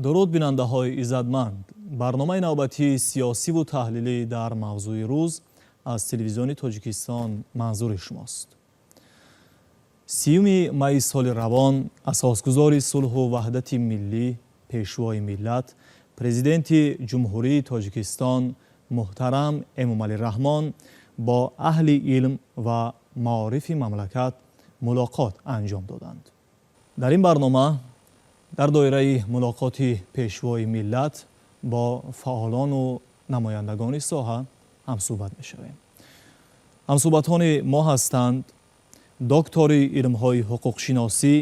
Дуруд, бинандаҳои иззатманд! Барномаи навбатии сиёсиву таҳлилӣ дар мавзӯи рӯз аз Телевизиони Тоҷикистон манзури шумост. 30-уми майи соли равон асосгузори сулҳу ваҳдати миллӣ, Пешвои миллат, Президенти Ҷумҳурии Тоҷикистон муҳтарам Эмомалӣ Раҳмон бо аҳли илм ва маорифи мамлакат мулоқот анҷом доданд. Дар ин барнома дар доираи мулоқоти Пешвои миллат бо фаъолону намояндагони соҳа ҳамсӯҳбат мешавем. Ҳамсӯҳбатони мо ҳастанд доктори илмҳои ҳуқуқшиносӣ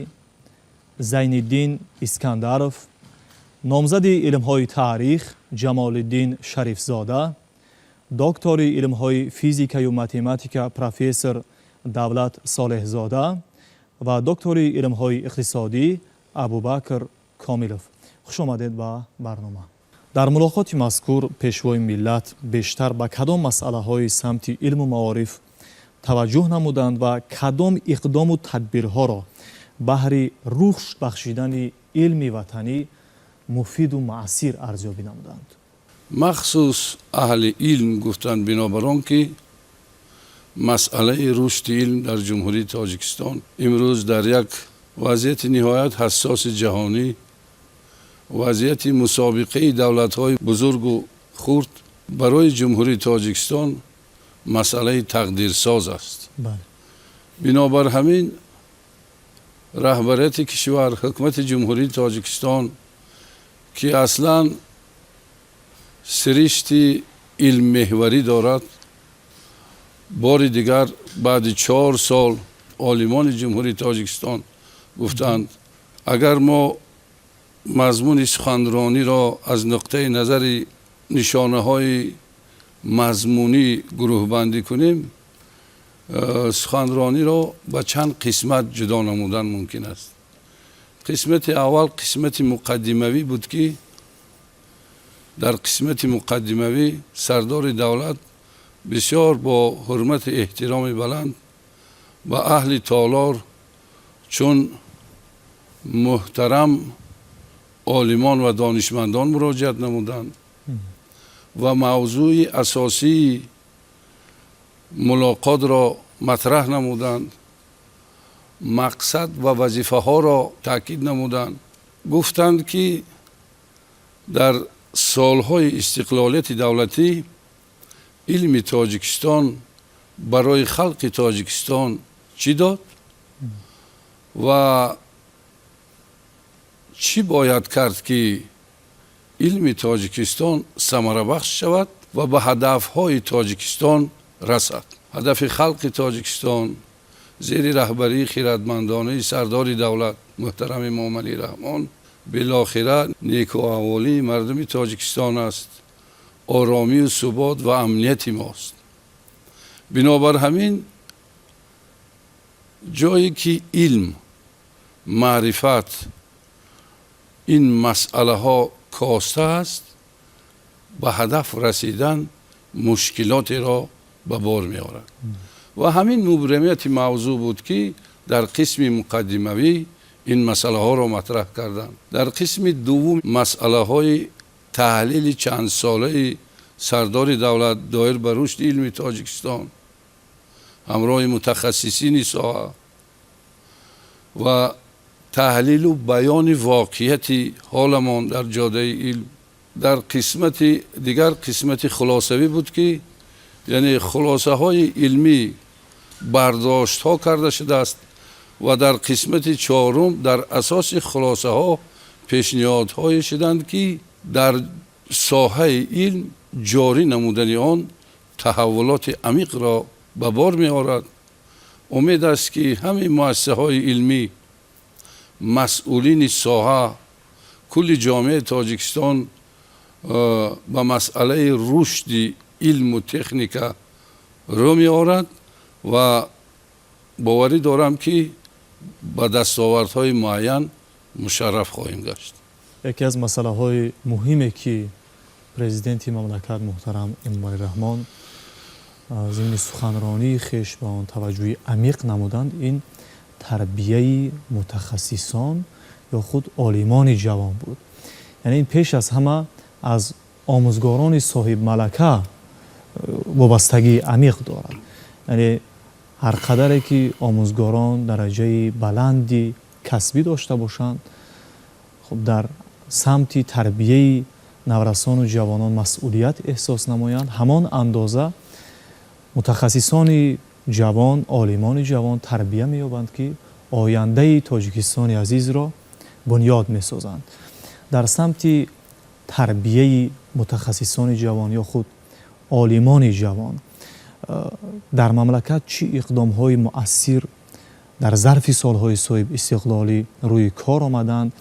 Зайниддин Искандаров, номзади илмҳои таърих Ҷамолиддин Шарифзода, доктори илмҳои физикаю математика, профессор Давлат Солеҳзода ва доктори илмҳои иқтисодӣ Абубакр Комилов. Хуш омадед ба барнома. Дар мулоқоти мазкур Пешвои миллат бештар ба кадом масъалаҳои самти илму маориф таваҷҷӯҳ намуданд ва кадом иқдому тадбирҳоро баҳри рушд бахшидани илми ватанӣ муфиду муассир арзёбӣ намуданд? Махсус аҳли илм гуфтанд, бинобар он ки масъалаи рушди илм дар Ҷумҳурии Тоҷикистон имрӯз дар як вазъияти ниҳоят ҳассоси ҷаҳонӣ, вазъияти мусобиқаи давлатҳои бузургу хурд, барои Ҷумҳурии Тоҷикистон масъалаи тақдирсоз аст. Бинобар ҳамин раҳбарияти кишвар, Ҳукумати Ҷумҳурии Тоҷикистон, ки аслан сиришти илммеҳварӣ дорад, бори дигар баъди 4 сол олимони Ҷумҳурии Тоҷикистон гуфтанд, агар мо мазмуни суханрониро аз нуқтаи назари нишонаҳои мазмунӣ гурӯҳбандӣ кунем, суханрониро ба чанд қисмат ҷудо намудан мумкин аст. Қисмати аввал қисмати муқаддимавӣ буд, ки дар қисмати муқаддимавӣ сардори давлат бисёр бо ҳурмати эҳтироми баланд ба аҳли толор чун муҳтарам олимон ва донишмандон муроҷиат намуданд ва мавзӯи асосии мулоқотро матраҳ намуданд, мақсад ва вазифаҳоро таъкид намуданд. Гуфтанд, ки дар солҳои истиқлолияти давлатӣ илми Тоҷикистон барои халқи Тоҷикистон чӣ дод ва чӣ бояд кард, ки илми Тоҷикистон самарабахш шавад ва ба ҳадафҳои Тоҷикистон расад. Ҳадафи халқи Тоҷикистон зери раҳбарии хирадмандонаи сардори давлат муҳтарам Эмомалӣ Раҳмон билохира некуаҳволии мардуми Тоҷикистон аст, оромию субот ва амнияти мост. Бинобар ҳамин ҷое ки илм, маърифат, ин масъалаҳо коста аст, ба ҳадаф расидан мушкилотеро ба бор меорад. Ва ҳамин мубрамияти мавзӯъ буд, ки дар қисми муқаддимавӣ ин масъалаҳоро матраҳ карданд. Дар қисми дуввум масъалаҳои таҳлили чандсолаи сардори давлат доир ба рушди илми Тоҷикистон ҳамроҳи мутахассисини соҳа ва таҳлилу баёни воқеияти ҳоламон дар ҷодаи илм. Дар қисмати дигар қисмати хулосавӣ буд, ки яъне хулосаҳои илмӣ бардоштҳо карда шудааст, ва дар қисмати чорум дар асоси хулосаҳо пешниҳодҳое шуданд, ки дар соҳаи илм ҷорӣ намудани он таҳаввулоти амиқро ба бор меорад. Умед аст, ки ҳамин муассисаҳои илмӣ, масъулини соҳа, кулли ҷомеаи Тоҷикистон ба масъалаи рушди илму техника рӯ меорад ва боварӣ дорам, ки ба дастовардҳои муайян мушарраф хоҳем гашт. Яке аз масъалаҳои муҳиме, ки Президенти мамлакат муҳтарам Эмомалӣ Раҳмон зимни суханронии хеш ба он таваҷҷӯҳи амиқ намуданд, ин тарбияи мутахассисон ё худ олимони ҷавон буд. Яъне ин пеш аз ҳама аз омӯзгорони соҳибмалака вобастагии амиқ дорад. Яъне ҳар қадаре ки омӯзгорон дараҷаи баланди касбӣ дошта бошанд, хуб, дар самти тарбияи наврасону ҷавонон масъулият эҳсос намоянд, ҳамон андоза мутахассисони ҷавон, олимони ҷавон тарбия меёбанд, ки ояндаи Тоҷикистони азизро бунёд месозанд. Дар самти тарбияи мутахассисони ҷавон ё худ олимони ҷавон дар мамлакат чӣ иқдомҳои муассир дар зарфи солҳои соҳибистиқлолӣ рӯи кор омаданд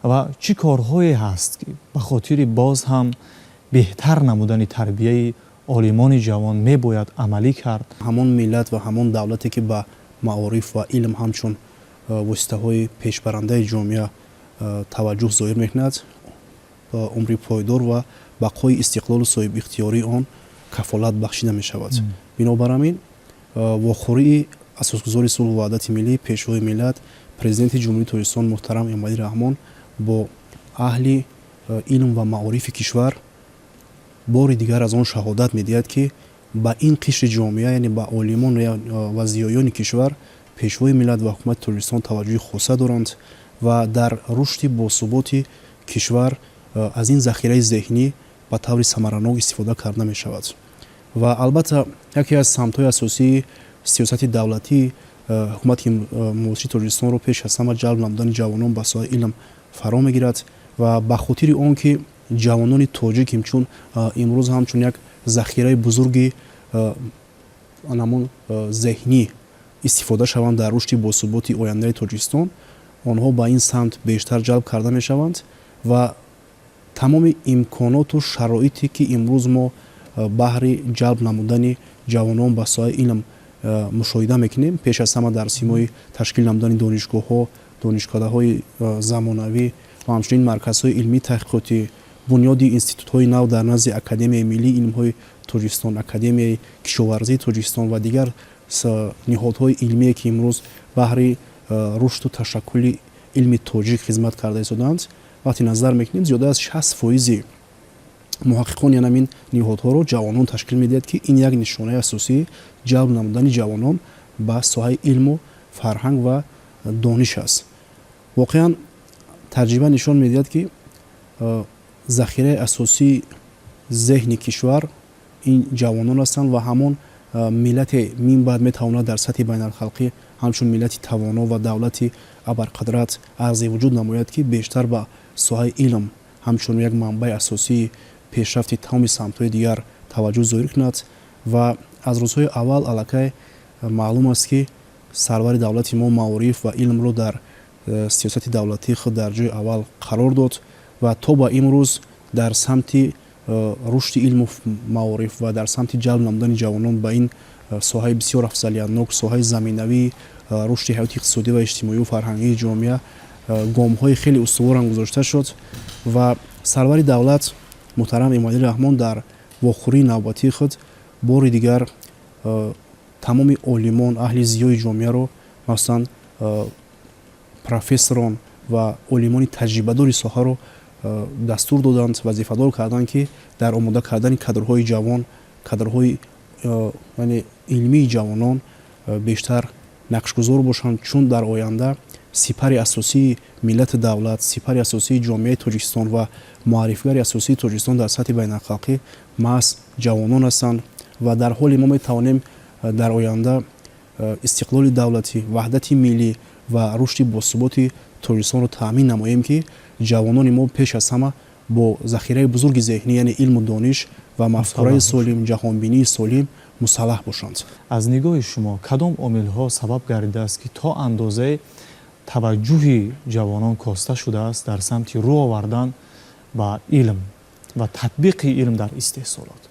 ва чӣ корҳое ҳаст, ки ба хотири боз ҳам беҳтар намудани тарбияи олимони ҷавон мебояд амалӣ кард? Ҳамон миллат ва ҳамон давлате, ки ба маориф ва илм ҳамчун воситаҳои пешбарандаи ҷомеа таваҷҷӯҳ зоҳир мекунад, умри пойдор ва бақои истиқлолу соҳибихтиёрии он кафолат бахшида мешавад. Бинобар ҳамин, вохӯрии асосгузори сулҳу ваҳдати миллӣ, Пешвои миллат, Президенти Ҷумҳурии Тоҷикистон муҳтарам Эмомалӣ Раҳмон бо аҳли илм ва маорифи кишвар бори дигар аз он шаҳодат медиҳад, ки ба ин қишри ҷомеа, яъне ба олимон ва зиёёни кишвар, Пешвои миллат ва ҳукумати Тоҷикистон таваҷҷӯҳи хоса доранд ва дар рушди босуботи кишвар аз ин захираи зеҳнӣ ба таври самаранок истифода карда мешавад. Ва албатта, яке аз самтҳои асосии сиёсати давлатии ҳукумати муосири Тоҷикистонро пеш аз ҳама ҷалб намудани ҷавонон ба соҳаи илм фаро мегирад. Ва ба хотири он ки ҷавонони тоҷик ҳамчун имрӯз ҳамчун як захираи бузурги ҳамон зеҳнӣ истифода шаванд дар рушди босуботи ояндаи Тоҷикистон, онҳо ба ин самт бештар ҷалб карда мешаванд. Ва тамоми имконоту шароите, ки имрӯз мо баҳри ҷалб намудани ҷавонон ба соҳаи илм мушоҳида мекунем, пеш аз ҳама дар симои ташкил намудани донишгоҳҳо, донишкадаҳои замонавӣ ва ҳамчунин марказҳои илмии таҳқиқотӣ, бунёди институтҳои нав дар назди Академияи миллии илмҳои Тоҷикистон, Академияи кишоварзии Тоҷикистон ва дигар ниҳодҳои илмие, ки имрӯз баҳри рушду ташаккули илми тоҷик хизмат карда истодаанд, вақте назар мекунем, зиёда аз 60 фоизи муҳаққиқони ҳамин ниҳодҳоро ҷавонон ташкил медиҳад, ки ин як нишонаи асосии ҷалб намудани ҷавонон ба соҳаи илму фарҳанг ва дониш аст. Воқеан, таҷриба нишон медиҳад, ки захираи асосии зеҳни кишвар ин ҷавонон ҳастанд ва ҳамон миллате минбаъд метавонад дар сатҳи байналхалқӣ ҳамчун миллати тавоно ва давлати абарқудрат арзи вуҷуд намояд, ки бештар ба соҳаи илм ҳамчун як манбаи асосии пешрафти тамоми самтҳои дигар таваҷҷӯҳ зоҳир кунад. Ва аз рӯзҳои аввал аллакай маълум аст, ки сарвари давлати мо маориф ва илмро дар сиёсати давлатии худ дар ҷои аввал қарор дод ва то ба имрӯз дар самти рушди илму маориф ва дар самти ҷалб намудани ҷавонон ба ин соҳаи бисёр афзалиятнок, соҳаи заминавии рушди ҳаёти иқтисодӣ ва иҷтимоию фарҳангии ҷомеа гомҳои хеле устуворам гузошта шуд. Ва сарвари давлат муҳтарам Эмомалӣ Раҳмон дар вохӯрии навбатии худ бори дигар тамоми олимон, аҳли зиёи ҷомеаро, махсусан профессорон ва олимони таҷрибадори соҳаро дастур доданд, вазифадор карданд, ки дар омода кардани кадрҳои ҷавон, кадрҳои, яъне илмии ҷавонон бештар нақшгузор бошанд, чун дар оянда сипари асосии миллати давлат, сипари асосии ҷомеаи Тоҷикистон ва муаррифигари асосии Тоҷикистон дар сатҳи байналхалқӣ маҳз ҷавонон ҳастанд. Ва дар ҳоле мо метавонем дар оянда истиқлоли давлатӣ, ваҳдати миллӣ ва рушди босуботи Тоҷикистонро таъмин намоем, ки ҷавонони мо пеш аз ҳама бо захираи бузурги зеҳнӣ, яъне илму дониш ва мафкураи солим, ҷаҳонбинии солим мусаллаҳ бошанд. Аз нигоҳи шумо, кадом омилҳо сабаб гардидааст, ки то андозае таваҷҷӯҳи ҷавонон коста шудааст дар самти рӯ овардан ба илм ва татбиқи илм дар истеҳсолот?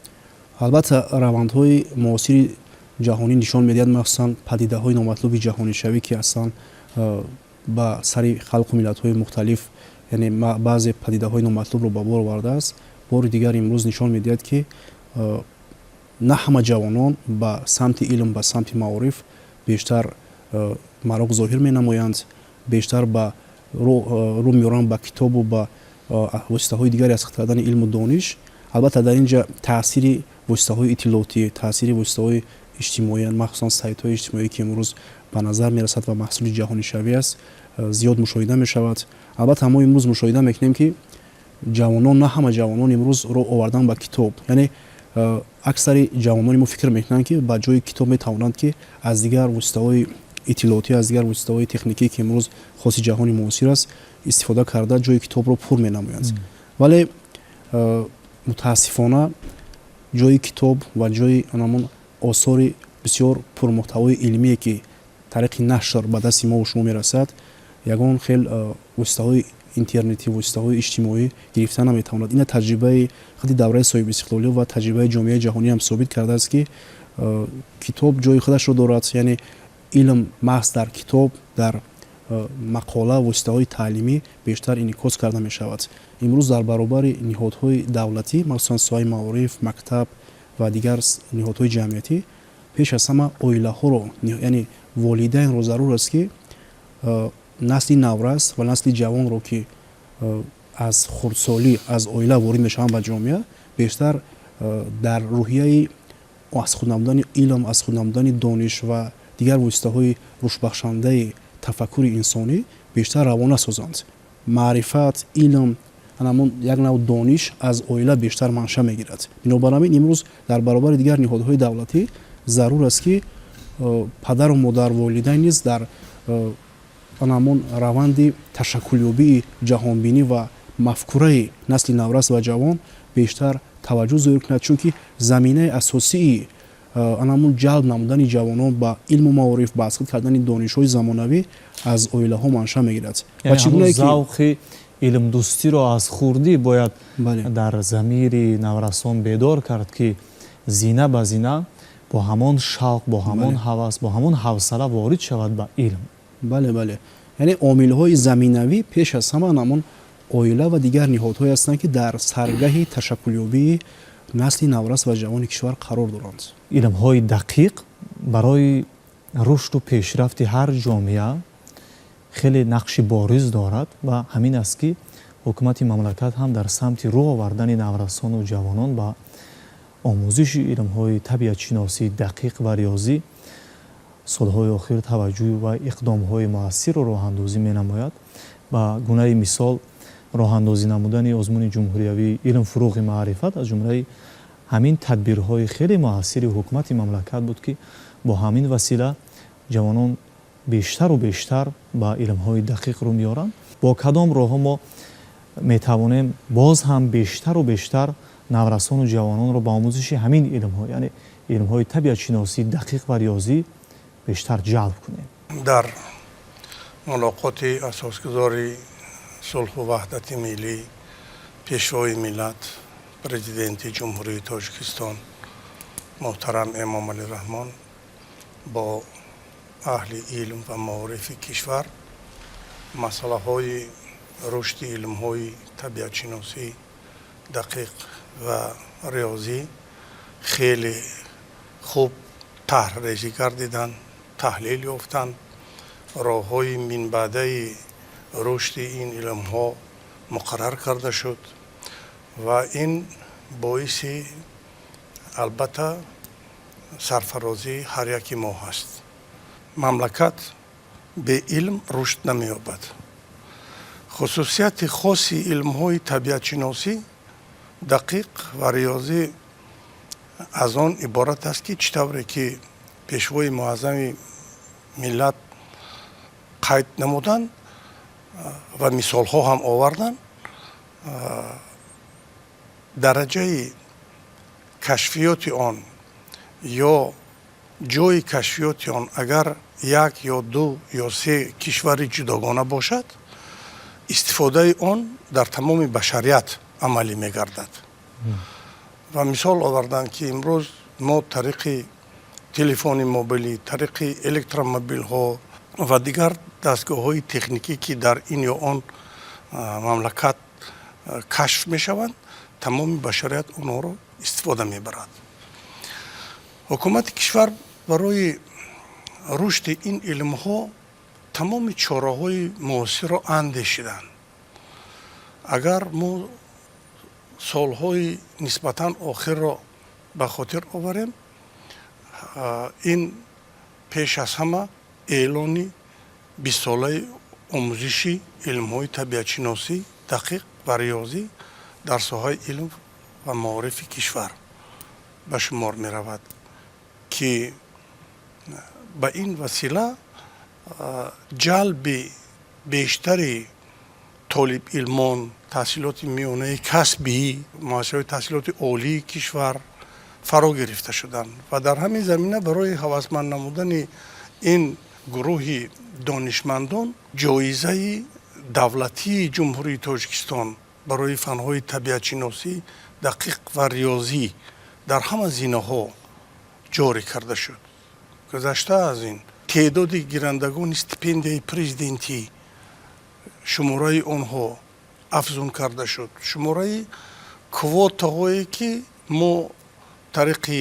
Албатта, равандҳои муосири ҷаҳонӣ нишон медиҳад, махсусан падидаҳои номатлуби ҷаҳонишавӣ, ки аслан ба сари халқу миллатҳои мухталиф, яъне баъзе падидаҳои номатлубро ба бор овардааст, бори дигар имрӯз нишон медиҳад, ки на ҳама ҷавонон ба самти илм, ба самти маориф бештар мароқ зоҳир менамоянд, бештар ба рӯ меоранд ба китобу ба Воситаҳои дигари аз худ кардани илму дониш, албатта, дар ин ҷа таъсири воситаҳои иттилоотӣ, таъсири воситаҳои иҷтимоӣ, махсусан сайтҳои иҷтимоӣ, ки имрӯз ба назар мерасад ва маҳсули ҷаҳонишавӣ аст, зиёд мушоҳида мешавад. Албатта, мо имрӯз мушоҳида мекунем, ки ҷавонон, на ҳама ҷавонон имрӯз роҳ овардан ба китоб, яъне аксари ҷавонони мо фикр мекунанд, ки ба ҷои китоб метавонанд, ки аз дигар воситаҳои иттилоотӣ, аз дигар воситаҳои техникӣ, ки имрӯз хоси ҷаҳони муосир аст, истифода карда, ҷои китобро пур менамоянд. Вале мутаассифона, ҷои китоб ва ҷои ҳамон осори бисёр пурмуҳтавои илмие, ки тариқи нашр ба дасти мову шумо мерасад, ягон хел воситаҳои интернетӣ, воситаҳои иҷтимоӣ гирифта наметавонад. Ина таҷрибаи худи давраи соҳибистиқлолӣ ва таҷрибаи ҷомеаи ҷаҳонӣ ҳам собит кардааст, ки китоб ҷои худашро дорад, яъне илм маҳз дар китоб, дар мақола, воситаҳои таълимӣ бештар инъикос карда мешавад. Имрӯз дар баробари ниҳодҳои давлатӣ, махсусан соҳаи маориф, мактаб ва дигар ниҳодҳои ҷамъиятӣ, пеш аз ҳама оилаҳоро, яъне волидайнро зарур аст, ки насли наврас ва насли ҷавонро, ки аз хурдсолӣ аз оила ворид мешаванд ба ҷомеа, бештар дар рӯҳияи аз худ намудани илм, аз худ намудани дониш ва дигар воситаҳои рушдбахшандаи тафаккури инсонӣ бештар равона созанд. Маърифат, илм, ҳамон як нав дониш аз оила бештар манша мегирад. Бинобар ҳамин, имрӯз дар баробари дигар ниҳодҳои давлатӣ зарур аст, ки падару модар, волидайн низ дар ҳамон раванди ташаккулёбии ҷаҳонбинӣ ва мафкураи насли наврас ва ҷавон бештар таваҷҷӯҳ зоҳир кунад, чунки заминаи асосии ҳамон ҷалб намудани ҷавонон ба илму маориф, ба аз худ кардани донишҳои замонавӣ аз оилаҳо манша мегирад. Ва чӣ гуна завқи илмдӯстиро аз хурдӣ бояд дар замири наврасон бедор кард, ки зина ба зина бо ҳамон шавқ, бо ҳамон ҳавас, бо ҳамон ҳавсала ворид шавад ба илм. Бале, яъне омилҳои заминавӣ пеш аз ҳама ҳамон оила ва дигар ниҳодҳое ҳастанд, ки дар саргаҳи ташаккулёбии насли наврас ва ҷавони кишвар қарор доранд. Илмҳои дақиқ барои рушду пешрафти ҳар ҷомеа хеле нақши бориз дорад ва ҳамин аст, ки ҳукумати мамлакат ҳам дар самти рӯ овардани наврасону ҷавонон ба омӯзиши илмҳои табиатшиносӣ, дақиқ ва риёзӣ солҳои охир таваҷҷӯҳ ва иқдомҳои муассирро роҳандозӣ менамояд. Ба гунаи мисол, роҳандозӣ намудани озмуни ҷумҳуриявии «Илм — фурӯғи маърифат» аз ҷумлаи ҳамин тадбирҳои хеле муассири ҳукумати мамлакат буд, ки бо ҳамин васила ҷавонон бештару бештар ба илмҳои дақиқ рӯ меоранд. Бо кадом роҳҳо мо метавонем боз ҳам бештару бештар наврасону ҷавононро ба омӯзиши ҳамин илмҳо, яъне илмҳои табиатшиносӣ, дақиқ ва риёзӣ бештар ҷалб кунем? Дар мулоқоти асосгузори сулҳу ваҳдати миллӣ, Пешвои миллат, Президенти Ҷумҳурии Тоҷикистон муҳтарам Эмомалӣ Раҳмон бо аҳли илм ва маорифи кишвар масъалаҳои рушди илмҳои табиатшиносӣ, дақиқ ва риёзӣ хеле хуб таҳррезӣ гардиданд, таҳлил ёфтанд, роҳҳои минбаъдаи рушди ин илмҳо муқаррар карда шуд ва ин боиси, албатта, сарфарозии ҳар яки мо ҳаст. Мамлакат беилм рушд намеёбад. Хусусияти хоси илмҳои табиатшиносӣ, дақиқ ва риёзӣ аз он иборат аст, ки чӣ тавре ки Пешвои муаззами миллат қайд намуданд ва мисолҳо ҳам оварданд, дараҷаи кашфиёти он ё ҷои кашфиёти он агар як ё ду ё се кишвари ҷудогона бошад, истифодаи он дар тамоми башарият амалӣ мегардад. Ва мисол оварданд, ки имрӯз мо тариқи телефони мобилӣ, тариқи электромобилҳо ва дигар дастгоҳҳои техникӣ, ки дар ин ё он мамлакат кашф мешаванд, тамоми башарият онҳоро истифода мебарад. Ҳукумати кишвар барои рушди ин илмҳо тамоми чораҳои муосирро андешиданд. Агар мо солҳои нисбатан охирро ба хотир оварем, ин пеш аз ҳама эълони бистсолаи омӯзиши илмҳои табиатшиносӣ, дақиқ ва риёзӣ дар соҳаи илм ва маорифи кишвар ба шумор меравад, ки ба ин васила ҷалби бештари толибилмон, таҳсилоти миёнаи касбӣ, муассисаҳои таҳсилоти олии кишвар фаро гирифта шуданд ва дар ҳамин замина барои ҳавасманд намудани ин гурӯҳи донишмандон ҷоизаи давлатии Ҷумҳурии Тоҷикистон барои фанҳои табиатшиносӣ, дақиқ ва риёзӣ дар ҳама зинаҳо ҷорӣ карда шуд. Гузашта аз ин, теъдоди гирандагони стипендияи президентӣ, шумораи онҳо афзун карда шуд. Шумораи квотаҳое, ки мо тариқи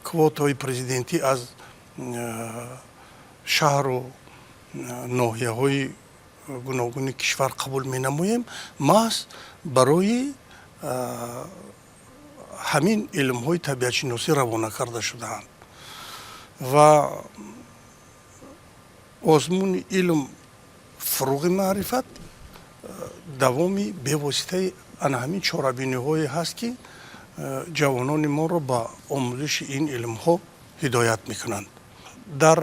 квотаҳои президентӣ аз шаҳру ноҳияҳои гуногуни кишвар қабул менамоем, маҳз барои ҳамин илмҳои табиатшиносӣ равона карда шудаанд. Ва озмуни «Илм фуруғи маърифат» давоми бевоситаи ана ҳамин чорабиниҳое ҳаст, ки ҷавонони моро ба омӯзиши ин илмҳо ҳидоят мекунанд. Дар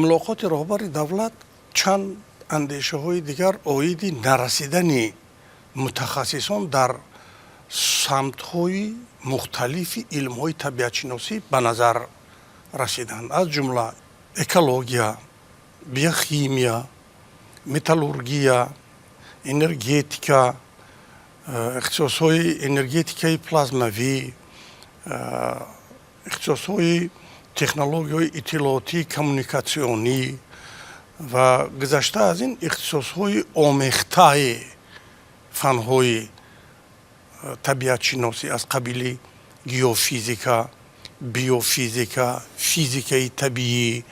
мулоқоти роҳбари давлат чанд андешаҳои дигар оиди нарасидани мутахассисон дар самтҳои мухталифи илмҳои табиатшиносӣ ба назар расиданд, аз ҷумла экология, биохимия, металлургия, энергетика, ихтисосҳои энергетикаи плазмавӣ, ихтисосҳои технологияҳои иттилоотӣ, коммуникатсионӣ ва гузашта аз ин ихтисосҳои омехтаи фанҳои табиатшиносӣ аз қабили геофизика, биофизика, физикаи табиӣ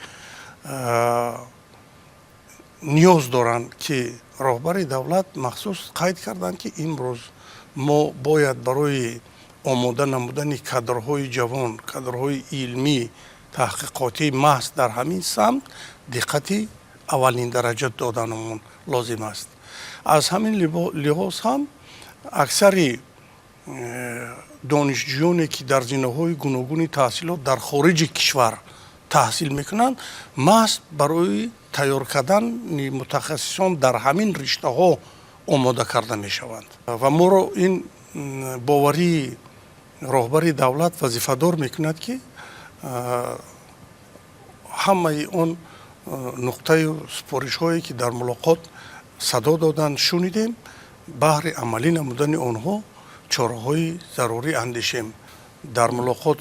ниёз доранд, ки роҳбари давлат махсус қайд карданд, ки имрӯз мо бояд барои омода намудани кадрҳои ҷавон, кадрҳои илмӣ, таҳқиқотӣ маҳз дар ҳамин самт диққати аввалин дараҷа доданамон лозим аст. Аз ҳамин лиҳоз ҳам аксари донишҷӯёне, ки дар зинаҳои гуногуни таҳсилот дар хориҷи кишвар таҳсил мекунанд, маҳз барои тайёр кардани мутахассисон дар ҳамин риштаҳо омода карда мешаванд. Ва моро ин боварии роҳбари давлат вазифадор мекунад, ки ҳамаи он нуқтаю супоришҳое, ки дар мулоқот садо доданд, шунидем, баҳри амалӣ намудани онҳо чораҳои зарурӣ андешем. Дар мулоқот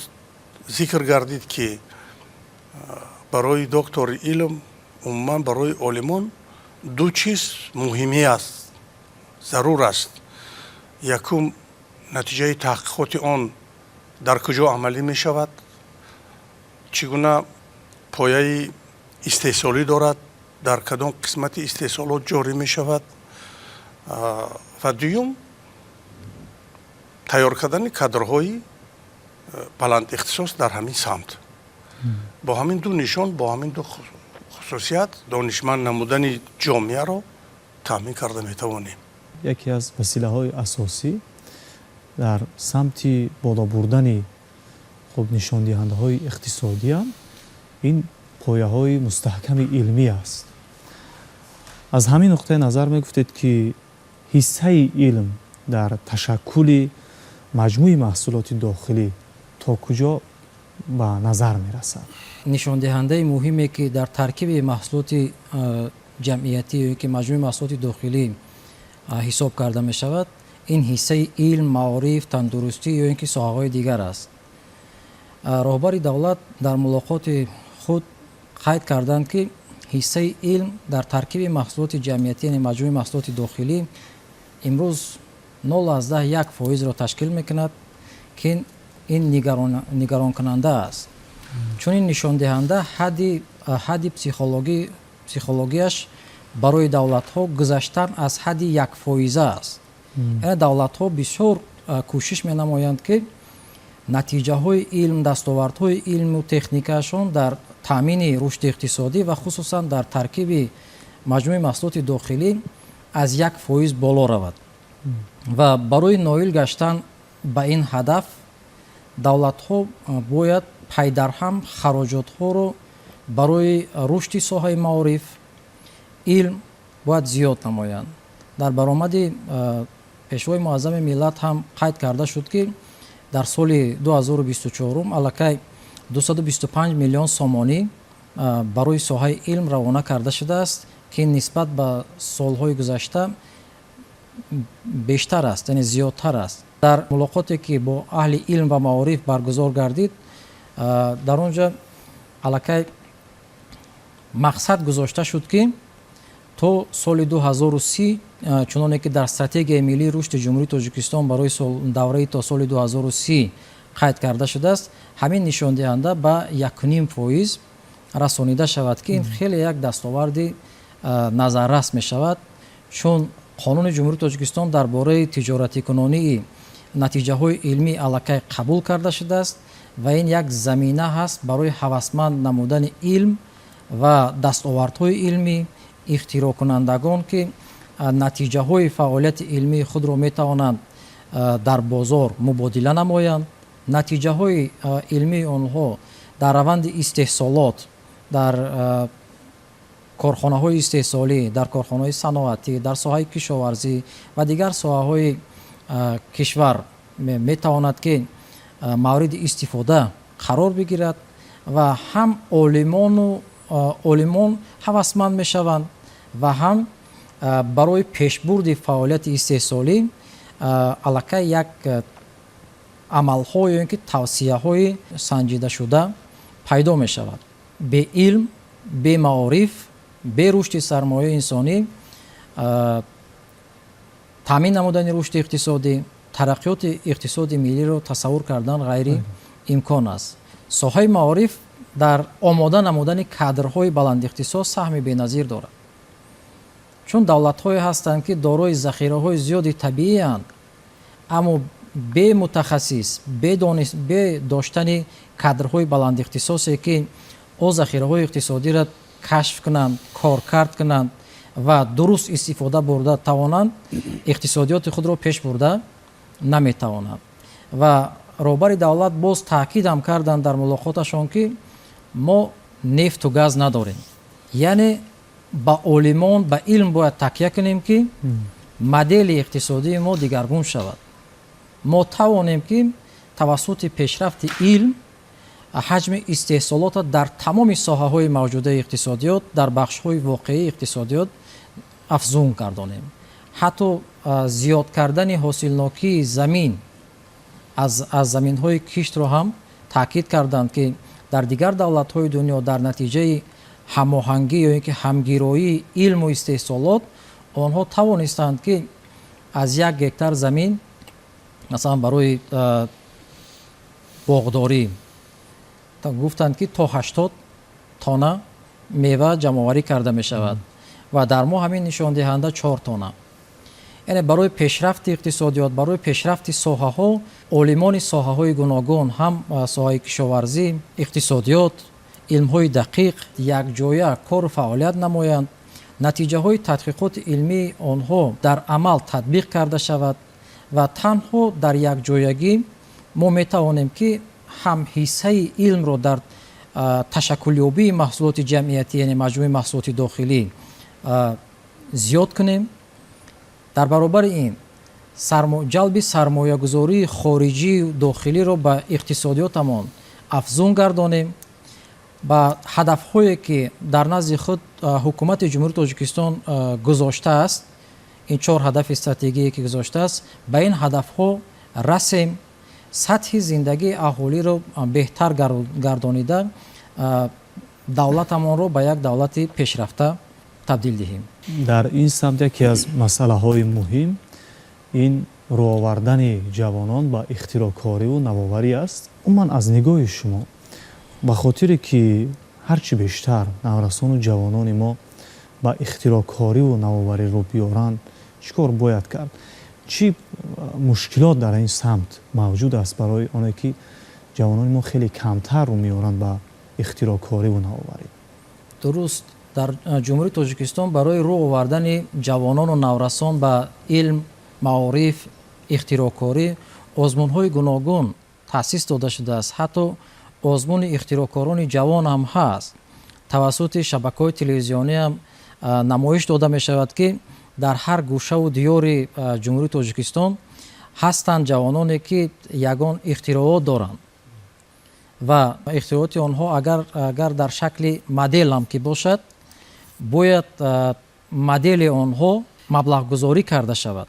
зикр гардид, ки барои доктори илм, умуман барои олимон ду чиз муҳимӣ аст, зарур аст. Якум, натиҷаи таҳқиқоти он дар куҷо амалӣ мешавад, чӣ гуна пояи истеҳсолӣ дорад, дар кадом қисмати истеҳсолот ҷорӣ мешавад. Ва дуюм, тайёр кардани кадрҳои баландихтисос дар ҳамин самт. Бо ҳамин ду нишон, бо ҳамин ду хусусият донишманд намудани ҷомеаро таъмин карда метавонем. Яке аз василаҳои асосӣ дар самти боло бурдани хуб нишондиҳандаҳои иқтисодиам ин пояҳои мустаҳками илмӣ аст. Аз ҳамин нуқтаи назар мегуфтед, ки ҳиссаи илм дар ташаккули маҷмӯи маҳсулоти дохилӣ то куҷо ба назар мерасад? Нишондиҳандаи муҳиме, ки дар таркиби маҳсулоти ҷамъиятӣ ё ки маҷмӯи маҳсулоти дохилӣ ҳисоб карда мешавад, ин ҳиссаи илм, маориф, тандурустӣ ё ин ки соҳаҳои дигар аст. Роҳбари давлат дар мулоқоти худ қайд карданд, ки ҳиссаи илм дар таркиби маҳсулоти ҷамъиятӣ, яъне маҷмӯи маҳсулоти дохилӣ, имрӯз 0,1%-ро ташкил мекунад, ки ин нигаронкунанда аст, чун ин нишондиҳанда ҳадди психологияш Барои давлатҳо гузаштан аз ҳадди 1% аст. Яъне давлатҳо бисёр кӯшиш менамоянд, ки натиҷаҳои илм, дастовардҳои илму техникаашон дар таъмини рушди иқтисодӣ ва хусусан дар таркиби маҷмӯи маҳсулоти дохилӣ аз 1% боло равад. Ва барои ноил гаштан ба ин ҳадаф давлатҳо бояд пайдарҳам хароҷотҳоро барои рушди соҳаи маориф, илм бояд зиёд намоянд. Дар баромади Пешвои Муаззами миллат ҳам қайд карда шуд, ки дар соли 2024 аллакай 225 миллион сомонӣ барои соҳаи илм равона карда шудааст, ки нисбат ба солҳои гузашта бештар аст, яъне зиёдтар аст. Дар мулоқоте, ки бо аҳли илм ва маориф баргузор гардид, дар он ҷо аллакай мақсад гузошта шуд, ки то соли 2030, чуноне ки дар Стратегияи миллии рушди Ҷумҳурии Тоҷикистон барои давраи то соли 2030 қайд карда шудааст, ҳамин нишондиҳанда ба 1,5% расонида шавад, ки ин хеле як дастоварди назаррас мешавад, чун Қонуни Ҷумҳурии Тоҷикистон дар бораи тиҷоратикунонии натиҷаҳои илмӣ аллакай қабул карда шудааст ва ин як замина ҳаст барои ҳавасманд намудани илм ва дастовардҳои илмӣ, ихтироъкунандагон, ки натиҷаҳои фаъолияти илмии худро метавонанд дар бозор мубодила намоянд. Натиҷаҳои илмии онҳо дар раванди истеҳсолот, дар корхонаҳои истеҳсолӣ, дар корхонаҳои саноатӣ, дар соҳаи кишоварзӣ ва дигар соҳаҳои кишвар метавонад, ки мавриди истифода қарор бигирад ва ҳам олимон ҳавасманд мешаванд ва ҳам барои пешбурди фаъолияти истеҳсолӣ аллакай як амалҳо ё ин ки тавсияҳои санҷидашуда пайдо мешавад. Бе илм, бе маориф, бе рушди сармояи инсонӣ таъмин намудани рушди иқтисодӣ, тараққиёти иқтисоди миллиро тасаввур кардан ғайриимкон аст. Соҳаи маориф дар омода намудани кадрҳои баландихтисос саҳми беназир дорад, чун давлатҳое ҳастанд, ки дорои захираҳои зиёди табииянд, аммо бе мутахассис, бе доштани кадрҳои баландихтисосе, ки о захираҳои иқтисодиро кашф кунанд, коркард кунанд ва дуруст истифода бурда тавонанд, иқтисодиёти худро пеш бурда наметавонанд. Ва роҳбари давлат боз таъкидам карданд дар мулоқоташон, ки мо нефту газ надорем, яъне ба олимон, ба илм бояд такя кунем, ки модели иқтисодии мо дигаргун шавад, мо тавонем, ки тавассути пешрафти илм ҳаҷми истеҳсолотро дар тамоми соҳаҳои мавҷудаи иқтисодиёт, дар бахшҳои воқеии иқтисодиёт афзун гардонем. Ҳатто зиёд кардани ҳосилнокии замин аз заминҳои киштро ҳам таъкид карданд, ки дар дигар давлатҳои дунё дар натиҷаи ҳамоҳангӣ ё ин ки ҳамгироии илму истеҳсолот онҳо тавонистанд, ки аз 1 гектар замин, масалан, барои боғдорӣ гуфтанд, ки то 80 тонна мева ҷамъоварӣ карда мешавад ва дар мо ҳамин нишондиҳанда 4 тонна. Яъне барои пешрафти иқтисодиёт, барои пешрафти соҳаҳо олимони соҳаҳои гуногун, ҳам соҳаи кишоварзӣ, иқтисодиёт, илмҳои дақиқ якҷоя кору фаъолият намоянд, натиҷаҳои тадқиқоти илмии онҳо дар амал татбиқ карда шавад ва танҳо дар якҷоягӣ мо метавонем, ки ҳам ҳиссаи илмро дар ташаккулёбии маҳсулоти ҷамъиятӣ, яъне маҷмӯи маҳсулоти дохилӣ, зиёд кунем. Дар баробари ин ҷалби сармоягузории хориҷию дохилиро ба иқтисодиётамон афзун гардонем, ба ҳадафҳое, ки дар назди худ Ҳукумати Ҷумҳурии Тоҷикистон гузоштааст, ин чор ҳадафи стратегие, ки гузоштааст, ба ин ҳадафҳо расем, сатҳи зиндагии аҳолиро беҳтар гардонида, давлатамонро ба як давлати пешрафта табдил диҳем. Дар ин самт яке аз масъалаҳои муҳим ин рӯовардани ҷавонон ба ихтироъкориву навоварӣ аст. Умуман, аз нигоҳи шумо, ба хотире ки ҳарчи бештар наврасону ҷавонони мо Ба ихтироъкориву навоварӣ рӯ биёранд, чӣ кор бояд кард? Чӣ мушкилот дар ин самт мавҷуд аст, барои оне ки ҷавонони мо хеле камтар рӯ меоранд ба ихтироъкориву навоварӣ? Дуруст, дар Ҷумҳурии Тоҷикистон барои рӯ овардани ҷавонону наврасон ба илм, маориф, ихтироъкорӣ озмунҳои гуногун таъсис дода шудааст. Ҳатто озмуни ихтироъкорони ҷавон ҳам ҳаст, тавассути шабакаҳои телевизиониам намоиш дода мешавад, ки дар ҳар гӯшаву диёри Ҷумҳурии Тоҷикистон ҳастанд ҷавононе, ки ягон ихтироот доранд ва ихтирооти онҳо агар дар шакли модел ҳам ки бошад, бояд модели онҳо маблағгузорӣ карда шавад,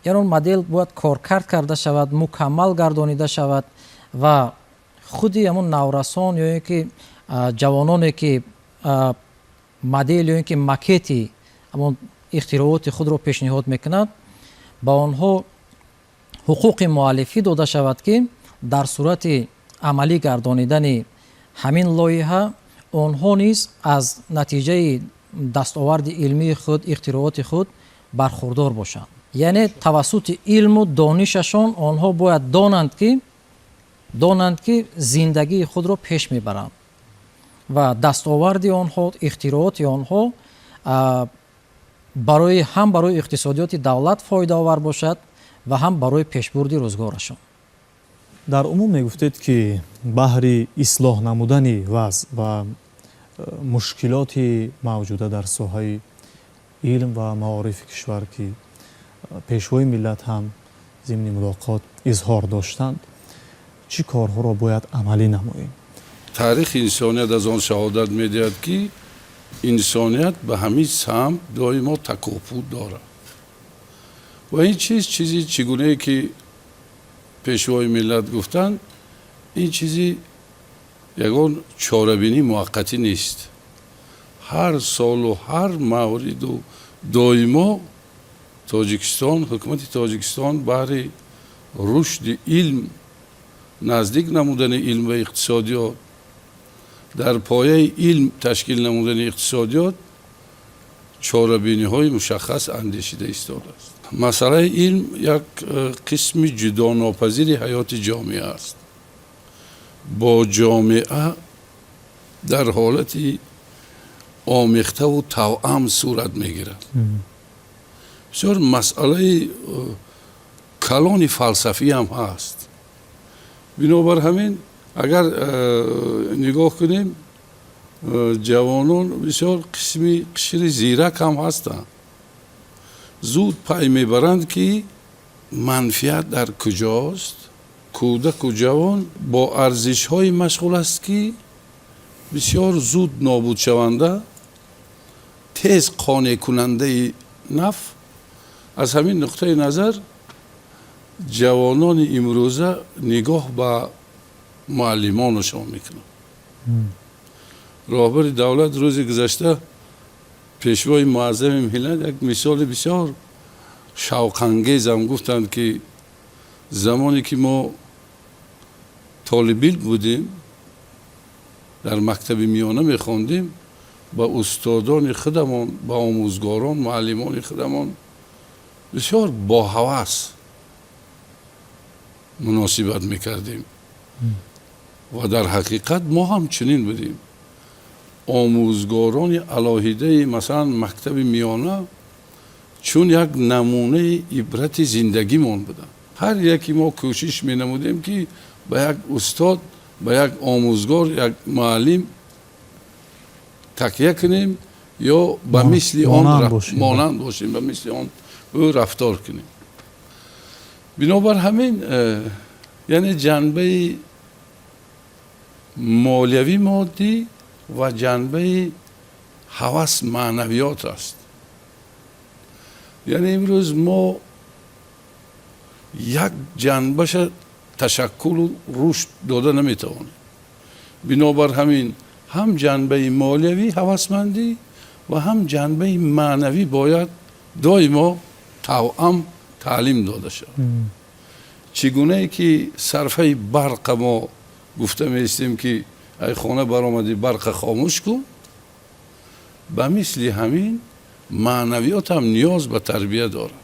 яъне он модел бояд коркард карда шавад, мукаммал гардонида шавад ва худи ҳамон наврасон ё ин ки ҷавононе, ки модел ё ин ки макети ҳамон ихтирооти худро пешниҳод мекунад, ба онҳо ҳуқуқи муаллифӣ дода шавад, ки дар сурати амалӣ гардонидани ҳамин лоиҳа онҳо низ аз натиҷаи дастоварди илмии худ, ихтирооти худ бархурдор бошанд. Яъне тавассути илму донишашон онҳо бояд донанд, ки зиндагии худро пеш мебаранд ва дастоварди онҳо, ихтирооти онҳо барои ҳам барои иқтисодиёти давлат фоидаовар бошад ва ҳам барои пешбурди рӯзгорашон. Дар умум мегуфтед, ки баҳри ислоҳ намудани вазъ ва мушкилоти мавҷуда дар соҳаи илм ва маорифи кишвар, ки Пешвои миллат ҳам зимни мулоқот изҳор доштанд, чӣ корҳоро бояд амалӣ намоем? Таърихи инсоният аз он шаҳодат медиҳад, ки инсоният ба ҳамин самт доимо такопӯ дорад ва ин чиз чизи, чӣ гунае ки Пешвои миллат гуфтанд, ин чизи ягон чорабинӣ муваққатӣ нест. Ҳар солу ҳар мавриду доимо Тоҷикистон, ҳукумати Тоҷикистон баҳри рушди илм, наздик намудани илм ва иқтисодиёт, дар пояи илм ташкил намудани иқтисодиёт чорабиниҳои мушаххас андешида истодааст. Масъалаи илм як қисми ҷудонопазири ҳаёти ҷомеа аст, бо ҷомеа дар ҳолати омехтаву тавъам сурат мегирад. Бисёр масъалаи калони фалсафӣ ҳам ҳаст. Бинобар ҳамин, агар нигоҳ кунем, ҷавонон бисёр қисми қишри зирак ҳам ҳастанд, зуд пай мебаранд, ки манфиат дар куҷост. Кӯдаку ҷавон бо арзишҳое машғул аст, ки бисёр зуд нобудшаванда, тез қонеъкунандаи нафъ. Аз ҳамин нуқтаи назар ҷавонони имрӯза нигоҳ ба муаллимонашон мекунанд. Роҳбари давлат рӯзи гузашта, Пешвои муаззами миллат, як мисоли бисёр шавқангезам гуфтанд, ки замоне ки мо толибилм будем, дар мактаби миёна мехондем, ба устодони худамон, ба омӯзгорон, муаллимони худамон бисёр боҳавас муносибат мекардем ва дар ҳақиқат мо ҳам чунин будем. Омӯзгорони алоҳидаи, масалан, мактаби миёна чун як намунаи ибрати зиндагимон буданд. Ҳар яке мо кӯшиш менамудем, ки ба як устод, ба як омӯзгор, як муаллим такя кунем ё ба мисли он монанд бошем, ба мисли он ӯ рафтор кунем. Бинобар ҳамин, яъне ҷанбаи молиявӣ, моддӣ ва ҷанбаи ҳавас, маънавиёт аст. Яъне имрӯз мо як ҷанбаша ташаккулу рушд дода наметавонем. Бинобар ҳамин, ҳам ҷанбаи молиявӣ, ҳавасмандӣ ва ҳам ҷанбаи маънавӣ бояд доимо тавъам таълим дода шавад. Чӣ гунае ки сарфаи барқа мо гуфта меистем, ки ай хона баромадӣ, барқа хомӯш кун. Ба мисли ҳамин маънавиёт ҳам ниёз ба тарбия дорад.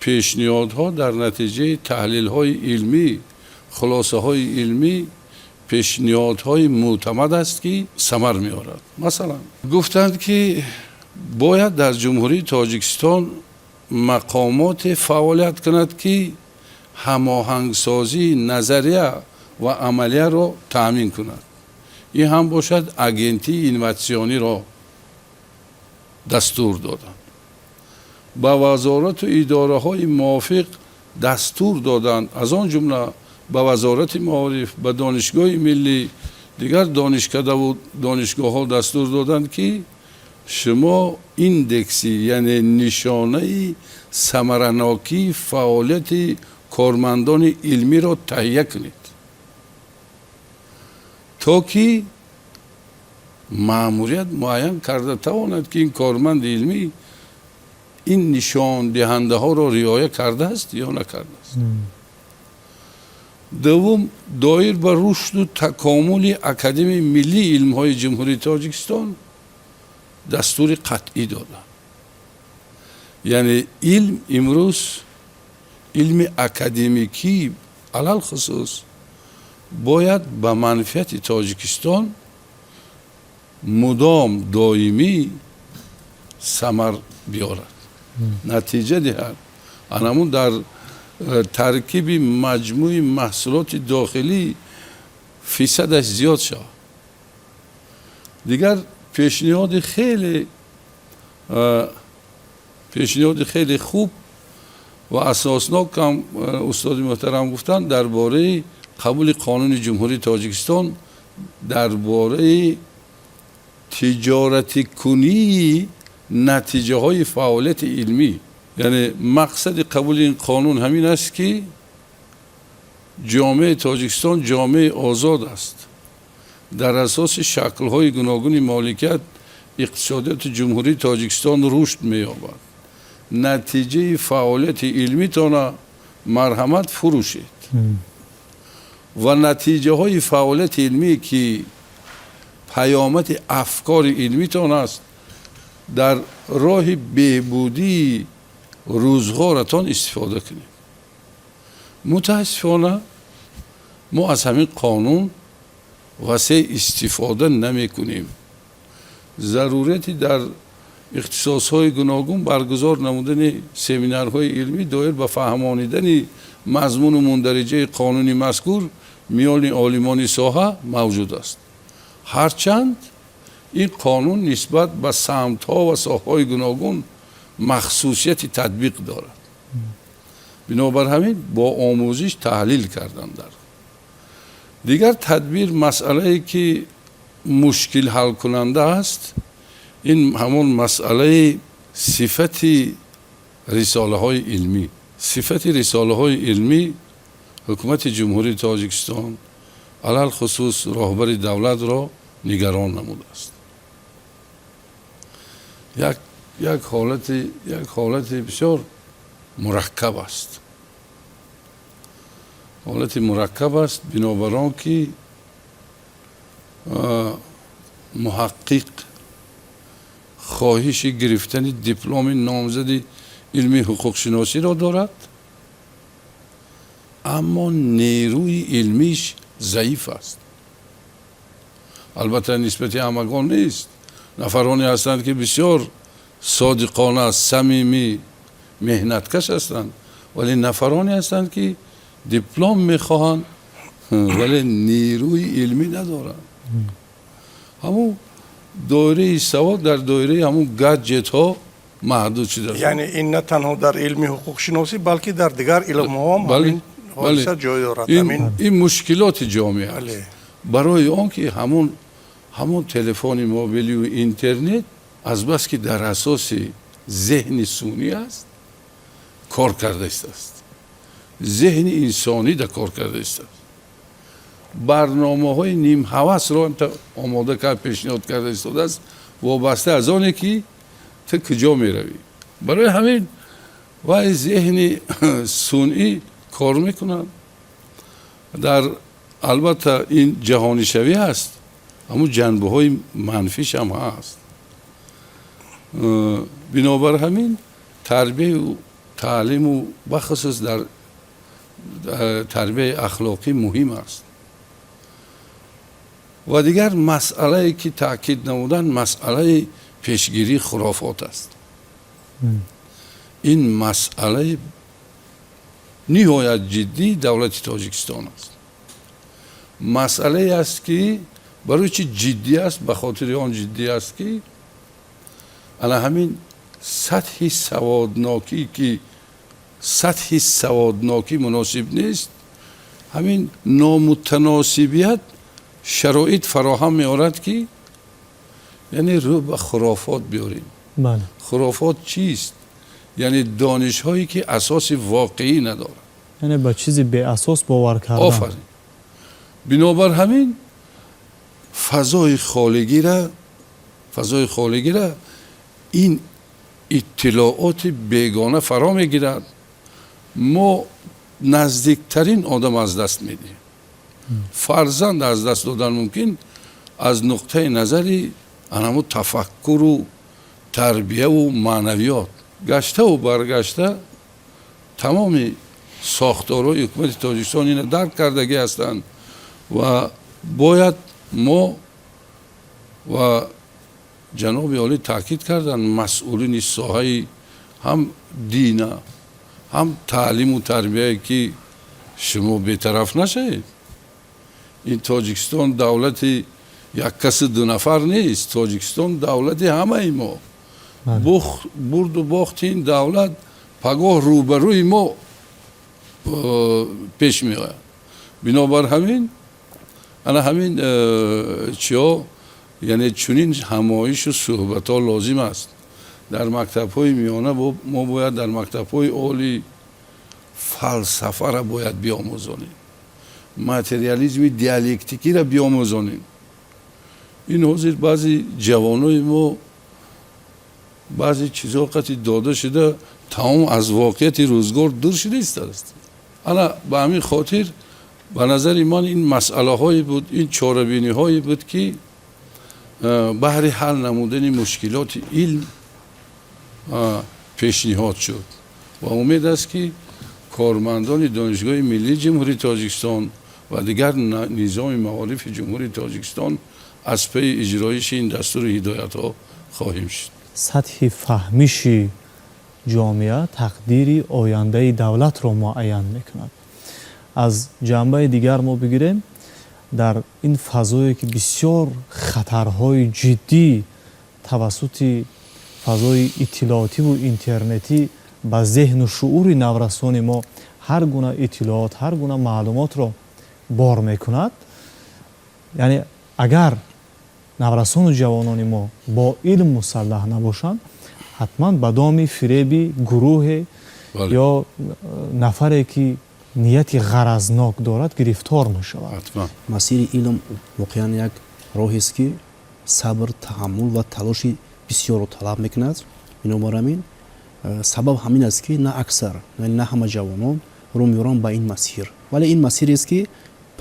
Пешниҳодҳо дар натиҷаи таҳлилҳои илмӣ, хулосаҳои илмӣ, пешниҳодҳои мӯътамад аст, ки самар меорад. Масалан, гуфтанд, ки бояд дар Ҷумҳурии Тоҷикистон мақомоте фаъолият кунад, ки ҳамоҳангсозии назария ва амалияро таъмин кунад. Ин ҳам бошад, агентии инноватсиониро дастур доданд, ба вазорату идораҳои мувофиқ дастур доданд, аз он ҷумла ба Вазорати маориф, ба Донишгоҳи миллӣ, дигар донишкадаву донишгоҳҳо дастур доданд, ки шумо индекси, яъне нишонаи самаранокии фаъолияти кормандони илмиро таҳия кунед, то ки маъмурият муайян карда тавонад, ки ин корманди илмӣ ин нишондиҳандаҳоро риоя кардааст ё накардааст. Дуввум, доир ба рушду такомули Академияи миллии илмҳои Ҷумҳурии Тоҷикистон дастури қатъӣ доданд. Яъне илм имрӯз, илми академикӣ алалхусус, бояд ба манфиати Тоҷикистон мудом, доимӣ самар биёрад, натиҷа диҳад, анамун дар таркиби маҷмӯи маҳсулоти дохилӣ фисадаш зиёд шавад. Дигар пешниҳоди хеле хуб ва асоснок ҳам устоди муҳтарам гуфтанд дар бораи қабули қонуни Ҷумҳурии Тоҷикистон дар бораи тиҷоратикунии натиҷаҳои фаъолияти илмӣ. Яъне мақсади қабули ин қонун ҳамин аст, ки ҷомеаи Тоҷикистон ҷомеаи озод аст. Дар асоси шаклҳои гуногуни моликият иқтисодиёти Ҷумҳурии Тоҷикистон рушд меёбад. Натиҷаи фаъолияти илмитона марҳамат, фурӯшед ва натиҷаҳои фаъолияти илмӣ, ки паёмади афкори илмитон аст, дар роҳи беҳбудии рӯзғоратон истифода кунед. Мутаассифона, мо аз ҳамин қонун васеъ истифода намекунем. Зарурияти дар ихтисосҳои гуногун баргузор намудани семинарҳои илмӣ доир ба фаҳмонидани мазмуну мундариҷаи қонуни мазкур миёни олимони соҳа мавҷуд аст. Ҳарчанд ин қонун нисбат ба самтҳо ва соҳаҳои гуногун махсусияти татбиқ дорад, бинобар ҳамин бо омӯзиш таҳлил кардан дар дигар тадбир. Масъалае, ки мушкил ҳалкунанда аст, ин ҳамон масъалаи сифати рисолаҳои илмӣ. Сифати рисолаҳои илмӣ ҳукумати Ҷумҳурии Тоҷикистон, алалхусус роҳбари давлатро нигарон намудааст. Як ҳолати бисёр мураккаб аст, ҳолати мураккаб аст, бинобар он ки муҳаққиқ хоҳиши гирифтани дипломи номзади илми ҳуқуқшиносиро дорад, аммо нерӯи илмиш заиф аст. Албатта, нисбати ҳамагон нест. Нафароне ҳастанд, ки бисёр содиқона, самимӣ, меҳнаткаш ҳастанд, вале нафароне ҳастанд, ки диплом мехоҳанд, вале нерӯи илмӣ надоранд. Ҳамун доираи савод дар доираи ҳамун гаджетҳо маҳдуд шудааст. Яъне ин на танҳо дар илми ҳуқуқшиносӣ, балки дар дигар илмҳо ҳам ҳамин ҳодиса ҷой дорад. Ин мушкилоти ҷомеа аст, барои он ки ҳамон телефони мобилию интернет азбаски дар асоси зеҳни сунъӣ аст, кор карда истааст, зеҳни инсонӣ да кор карда истааст, барномаҳои нимҳавасро омода кард, пешниҳод карда истодааст, вобаста аз оне ки ту куҷо меравӣ. Барои ҳамин вай зеҳни сунъӣ кор мекунад. Дар албатта, ин ҷаҳонишавӣ ҳаст, ҳамун ҷанбаҳои манфиш ҳам ҳаст. Бинобар ҳамин тарбияю таълиму, бахусус дар тарбияи ахлоқӣ, муҳим аст. Ва дигар масъалае, ки таъкид намуданд, масъалаи пешгирии хурофот аст. Ин масъалаи ниҳоят ҷиддии давлати Тоҷикистон аст. Масъалае аст, ки барои чӣ ҷиддӣ аст? Ба хотири он ҷиддӣ аст, ки ана ҳамин сатҳи саводнокӣ, ки сатҳи саводнокӣ муносиб нест, ҳамин номутаносибият шароит фароҳам меорад, ки яъне рӯ ба хурофот биёрем. Хурофот чист? Яъне донишҳое, ки асоси воқеӣ надорад. Яъне ба чизи беасос бовар кардан. Офарин. Бинобар ҳамин фазои холигира ин иттилооти бегона фаро мегирад. Мо наздиктарин одам аз даст медиҳем, фарзанд аз даст додан мумкин аз нуқтаи назари анамо тафаккуру тарбияву маънавиёт. Гаштаву баргашта тамоми сохторҳои ҳукумати Тоҷикистон ина дарк кардагӣ ҳастанд ва бояд мо, ва ҷаноби олӣ таъкид карданд, масъулини соҳаи ҳам дина, ҳам таълиму тарбияе, ки шумо бетараф нашавед. Ин Тоҷикистон давлати як касу ду нафар нест. Тоҷикистон давлати ҳамаи мо. Бурду бохти ин давлат пагоҳ рӯбарӯи мо пеш меояд. Бинобар ҳамин ана ҳамин чиҳо, яъне чунин ҳамоишу суҳбатҳо лозим аст. Дар мактабҳои миёна мо бояд, дар мактабҳои олӣ фалсафара бояд биомӯзонем, материализми диалектикиро биомӯзонем. Ин ҳозир баъзе ҷавонои мо баъзе чизҳо қати дода шуда, тамом аз воқеияти рӯзгор дур шуда истодааст. Ана ба ҳамин хотир, ба назари ман, ин масъалаҳое буд, ин чорабиниҳое буд, ки баҳри ҳал намудани мушкилоти илм пешниҳод шуд. Ва умед аст, ки кормандони Донишгоҳи миллии Ҷумҳурии Тоҷикистон ва дигар низоми маорифи Ҷумҳурии Тоҷикистон аз пайи иҷроиши ин дастуру ҳидоятҳо хоҳем шуд. Сатҳи фаҳмиши ҷомеа тақдири ояндаи давлатро муайян мекунад. Аз ҷанбаи дигар мо бигирем, дар ин фазое, ки бисёр хатарҳои ҷиддӣ тавассути фазои иттилоотиву интернетӣ ба зеҳну шуури наврасони мо ҳар гуна иттилоот, ҳар гуна маълумотро бор мекунад, яъне агар наврасону ҷавонони мо бо илм мусаллаҳ набошанд, ҳатман ба доми фиреби гурӯҳе ё нафаре, ки нияти ғаразнок дорад, гирифтор мешавад. Масири илм воқеан як роҳест, ки сабр, таҳаммул ва талоши бисёрро талаб мекунад. Бинобар ҳамин сабаб ҳамин аст, ки на аксар, на ҳама ҷавонон рӯ меоранд ба ин масир. Вале ин масирест, ки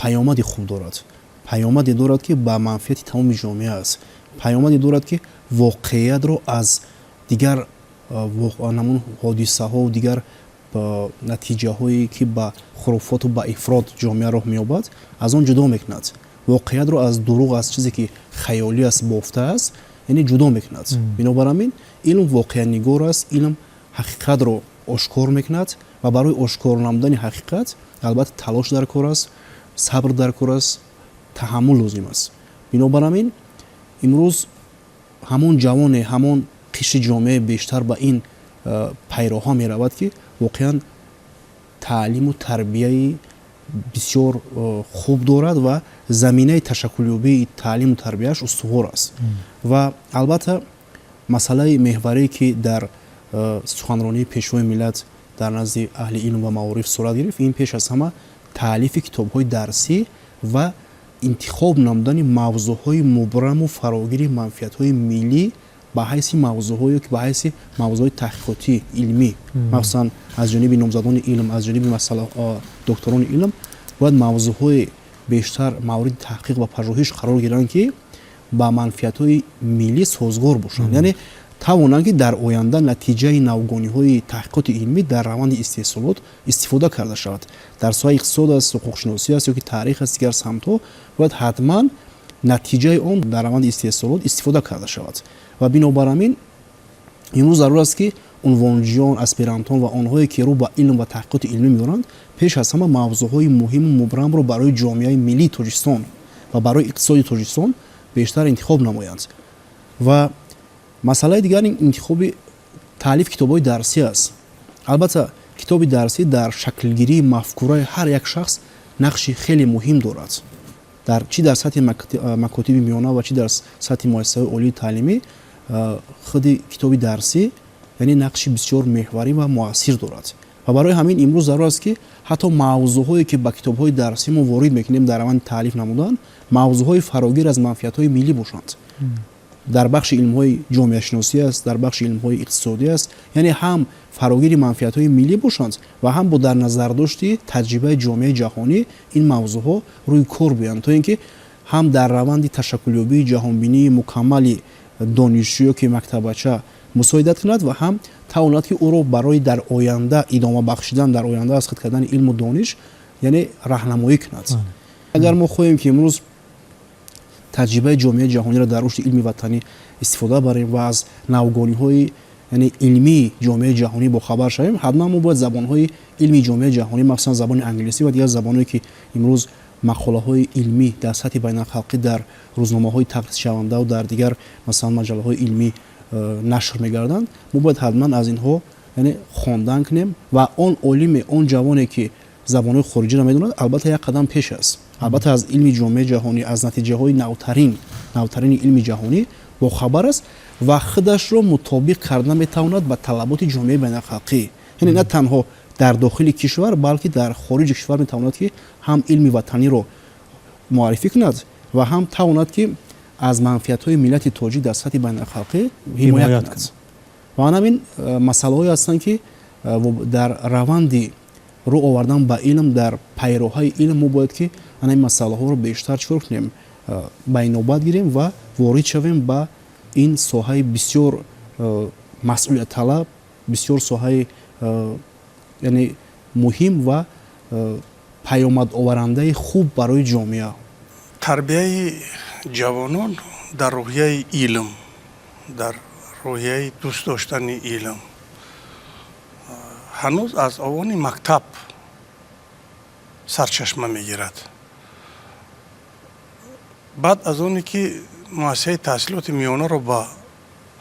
паёмади хуб дорад, паёмаде дорад, ки ба манфиати тамоми ҷомеа аст, паёмаде дорад, ки воқеиятро аз дигар ҳамун ҳодисаҳо, дигар натиҷаҳое, ки ба хурофоту ба ифрот ҷомеа роҳ меёбад, аз он ҷудо мекунад. Воқеиятро аз дурӯғ, аз чизе, ки хаёлӣ аст, бофта аст, яъне ҷудо мекунад. Бинобар ҳамин илм воқеанигор аст, илм ҳақиқатро ошкор мекунад ва барои ошкор намудани ҳақиқат албатта талош дар кор аст, сабр дар кор аст, таҳаммул лозим аст. Бинобар ҳамин имрӯз ҳамон ҷавоне, ҳамон қишри ҷомеа бештар ба ин пайроҳа меравад, ки воқеан таълиму тарбияи бисёр хуб дорад ва заминаи ташаккулёбии таълиму тарбияаш устувор аст. Ва албатта масъалаи меҳварие, ки дар суханронии Пешвои миллат дар назди аҳли илм ва маориф сурат гирифт, ин пеш аз ҳама таълифи китобҳои дарсӣ ва интихоб намудани мавзӯъҳои мубраму фарогири манфиатҳои миллӣ ба ҳайси мавзӯъҳое, ки ба ҳайси мавзӯъҳои таҳқиқотӣ илмӣ, махсусан аз ҷониби номзадони илм, аз ҷониби докторони илм бояд мавзӯъҳои бештар мавриди таҳқиқ ва пажӯҳиш қарор гиранд, ки ба манфиатҳои миллӣ созгор бошанд, яъне Тавонанд, ки дар оянда натиҷаи навгониҳои таҳқиқоти илмӣ дар раванди истеҳсолот истифода карда шавад. Дар соҳаи иқтисод аст, ҳуқуқшиносӣ аст ё ки таърих аст, дигар самтҳо, бояд ҳатман натиҷаи он дар раванди истеҳсолот истифода карда шавад. Ва бинобар ҳамин имрӯз зарур аст, ки унвонҷиён, аспирантон ва онҳое, ки рӯ ба илм ва таҳқиқоти илмӣ меоранд, пеш аз ҳама мавзӯъҳои муҳиму мубрамро барои ҷомеаи миллии Тоҷикистон ва барои иқтисоди Тоҷикистон бештар интихоб намоянд. Ва масъалаи дигар ин интихоби таълиф китобҳои дарсӣ аст. Албатта, китоби дарсӣ дар шаклгирии мафкураи ҳар як шахс нақши хеле муҳим дорад. Дар чӣ дар сатҳи макотиби миёна ва чӣ дар сатҳи муассисаҳои олии таълимӣ худи китоби дарсӣ, яъне, нақши бисёр меҳварӣ ва муассир дорад. Ва барои ҳамин имрӯз зарур аст, ки ҳатто мавзӯъҳое, ки ба китобҳои дарсӣ мо ворид мекунем, дар раванди таълиф намудан мавзӯъҳои фарогир аз манфиатҳои миллӣ бошанд. Дар бахши илмҳои ҷомеашиносӣ аст, дар бахши илмҳои иқтисодӣ аст, яъне ҳам фарогири манфиатҳои миллӣ бошанд ва ҳам бо дар назардошти таҷрибаи ҷомеаи ҷаҳонӣ ин мавзӯъҳо рӯи кор биёянд, то ин ки ҳам дар раванди ташаккулёбии ҷаҳонбинии мукаммали донишҷӯ ё ки мактабача мусоидат кунад ва ҳам тавонад, ки ӯро барои дар оянда идома бахшидан, дар оянда аз худ кардани илму дониш, яъне, раҳнамоӣ кунад. Агар мо хоҳем, ки имрӯз таҷрибаи ҷомеаи ҷаҳониро дар рушди илми ватанӣ истифода барем ва аз навгониҳои, яъне, илмии ҷомеаи ҷаҳонӣ бохабар шавем, ҳатман мо бояд забонҳои илми ҷомеаи ҷаҳонӣ, махсусан забони англисӣ ва дигар забонҳое, ки имрӯз мақолаҳои илмӣ дар сатҳи байналхалқӣ дар рӯзномаҳои тақризшавандаву дар дигар, масалан, маҷаллаҳои илмӣ нашр мегарданд, мо бояд ҳатман аз инҳо, яъне, хондан кунем. Ва он олиме, он ҷавоне, ки забонҳои хориҷиро медонад, албатта, як қадам пеш аст. Албатта, аз илми ҷомеаи ҷаҳонӣ, аз натиҷаҳои навтарини илми ҷаҳонӣ бохабар аст ва худашро мутобиқ карда метавонад ба талаботи ҷомеаи байналхалқӣ, яъне на танҳо дар дохили кишвар, балки дар хориҷи кишвар метавонад, ки ҳам илми ватаниро муаррифӣ кунад ва ҳам тавонад, ки аз манфиатҳои миллати тоҷик дар сатҳи байналхалқӣ ҳимоят кунад. Ва ҳамин масъалаҳое ҳастанд, ки дар раванди рӯ овардан ба илм, дар пайроҳаи илм мо бояд, ки ана ин масъалаҳоро бештар чикор кунем, ба инобат гирем ва ворид шавем ба ин соҳаи бисёр масъулиятталаб, бисёр соҳаи, яъне, муҳим ва паёмадоварандаи хуб барои ҷомеа. Тарбияи ҷавонон дар рӯҳияи илм, дар рӯҳияи дӯст доштани илм ҳанӯз аз овони мактаб сарчашма мегирад. Баъд аз оне ки муассисаи таҳсилоти миёнаро ба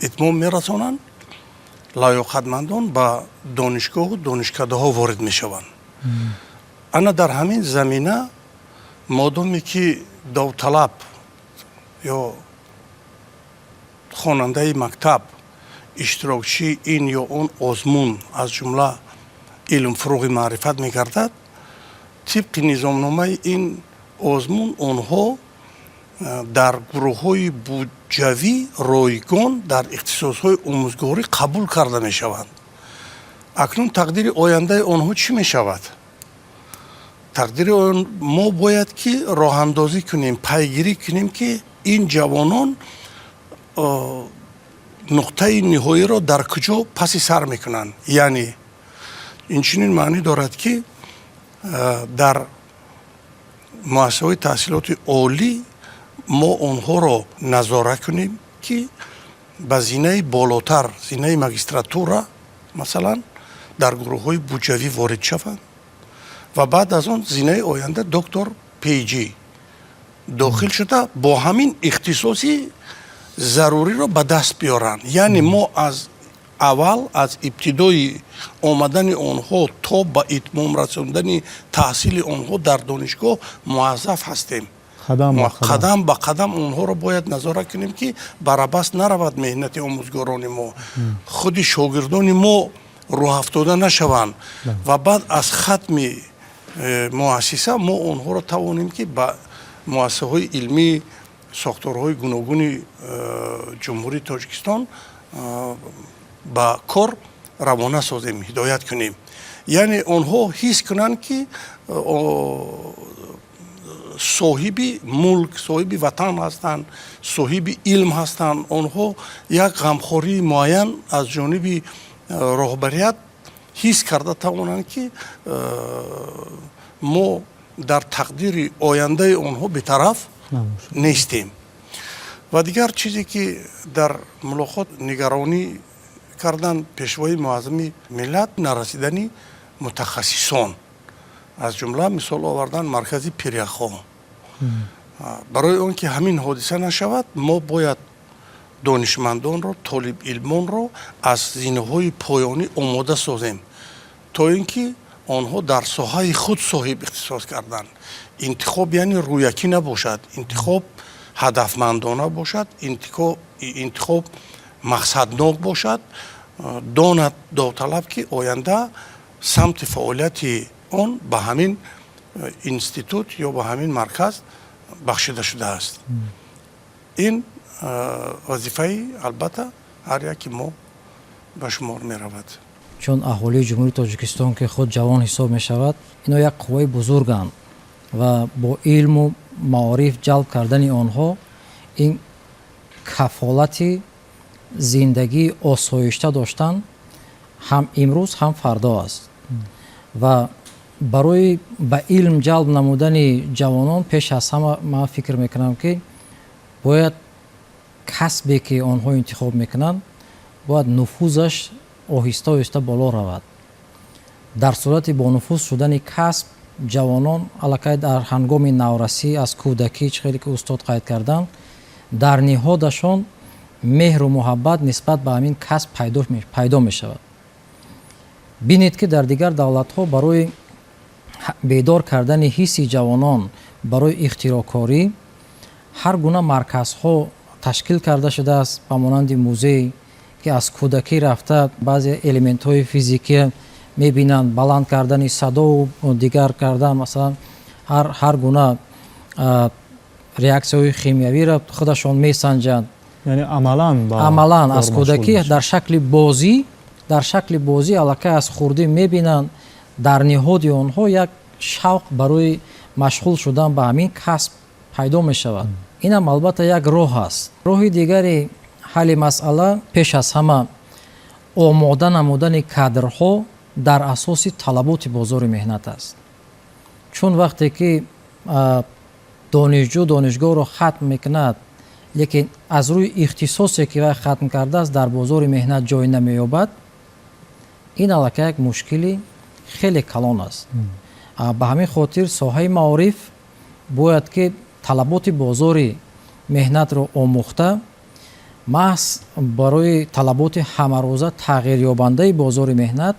итмом мерасонанд, лаёқатмандон ба донишгоҳу донишкадаҳо ворид мешаванд. Ана дар ҳамин замина, модоме ки довталаб ё хонандаи мактаб иштирокчии ин ё он озмун, аз ҷумла илм фурӯғи маърифат мегардад, тибқи низомномаи ин озмун онҳо дар гурӯҳҳои буҷавӣ ройгон дар ихтисосҳои омӯзгорӣ қабул карда мешаванд. Акнун тақдири ояндаи онҳо чӣ мешавад? Тақдири мо бояд ки роҳандозӣ кунем, пайгирӣ кунем, ки ин ҷавонон нуқтаи ниҳоиро дар куҷо паси сар мекунанд. Яъне инчунин маънӣ дорад, ки дар муассисаҳои таҳсилоти олӣ мо онҳоро назора кунем, ки ба зинаи болотар, зинаи магистратура масалан, дар гурӯҳҳои буҷавӣ ворид шаванд ва баъд аз он зинаи оянда доктор, PhD дохил шуда, бо ҳамин ихтисоси заруриро ба даст биёранд. Яъне мо аз аввал, аз ибтидои омадани онҳо то ба итмом расондани таҳсили онҳо дар донишгоҳ муаззаф ҳастем, қадам ба қадам онҳоро бояд назора кунем, ки барабас наравад меҳнати омӯзгорони мо, худи шогирдони мо рӯҳафтода нашаванд ва баъд аз хатми муассиса мо онҳоро тавонем, ки ба муассисаҳои илмӣ, сохторҳои гуногуни Ҷумҳурии Тоҷикистон ба кор равона созем, ҳидоят кунем. Яъне онҳо ҳис кунанд, ки Соҳиби мулк, соҳиби ватан ҳастанд, соҳиби илм ҳастанд. Онҳо як ғамхории муайян аз ҷониби роҳбарият ҳис карда тавонанд, ки мо дар тақдири ояндаи онҳо бетараф нестем. Ва дигар чизе, ки дар мулоқот нигаронӣ карданд пешвои муаззами миллат, нарасидани мутахассисон, аз ҷумла мисол овардан маркази пиряхҳо. Барои он ки ҳамин ҳодиса нашавад, мо бояд донишмандонро, толибилмонро аз зинаҳои поёнӣ омода созем, то ин ки онҳо дар соҳаи худ соҳиб ихтисос карданд. Интихоб, яъне, рӯякӣ набошад, интихоб ҳадафмандона бошад, интихоб мақсаднок бошад. Донад довталаб, ки оянда самти фаъолияти он ба ҳамин институт ё ба ҳамин марказ бахшида шудааст. Ин вазифаи, албатта, ҳар яки мо ба шумор меравад. Чун аҳолии Ҷумҳурии Тоҷикистон, ки худ ҷавон ҳисоб мешавад, ино як қувваи бузурганд ва бо илму маориф ҷалб кардани онҳо ин кафолати зиндагии осоишта доштан ҳам имрӯз, ҳам фардо аст. Ва барои ба илм ҷалб намудани ҷавонон пеш аз ҳама ман фикр мекунам, ки бояд касбе, ки онҳо интихоб мекунанд, бояд нуфузаш оҳиста оҳиста боло равад. Дар сурати бонуфуз шудани касб, ҷавонон аллакай дар ҳангоми наврасӣ, аз кӯдакӣ, чӣ хеле ки устод қайд карданд, дар ниҳодашон меҳру муҳаббат нисбат ба ҳамин касб пайдо мешавад. Бинед, ки дар дигар давлатҳо барои бедор кардани ҳисси ҷавонон барои ихтироъкорӣ ҳар гуна марказҳо ташкил карда шудааст, ба монанди музей, ки аз кӯдакӣ рафта баъзе элементҳои физикӣ мебинанд, баланд кардани садову дигар кардан, масалан, ҳар гуна реаксияҳои химиявиро худашон месанҷанд. Яъне амалан. Амалан аз кӯдакӣ дар шакли бозӣ аллакай аз хурдӣ мебинанд, дар ниҳоди онҳо як шавқ барои машғул шудан ба ҳамин касб пайдо мешавад. Инам, албатта, як роҳ аст. Роҳи дигари ҳалли масъала пеш аз ҳама омода намудани кадрҳо дар асоси талаботи бозори меҳнат аст. Чун вақте ки донишҷӯ донишгоҳро хатм мекунад, лекин аз рӯи ихтисосе, ки вай хатм кардааст, дар бозори меҳнат ҷой намеёбад, ин аллакай як мушкили хеле калон аст. Ба ҳамин хотир соҳаи маориф бояд ки талаботи бозори меҳнатро омӯхта, маҳз барои талаботи ҳамарӯза тағйирёбандаи бозори меҳнат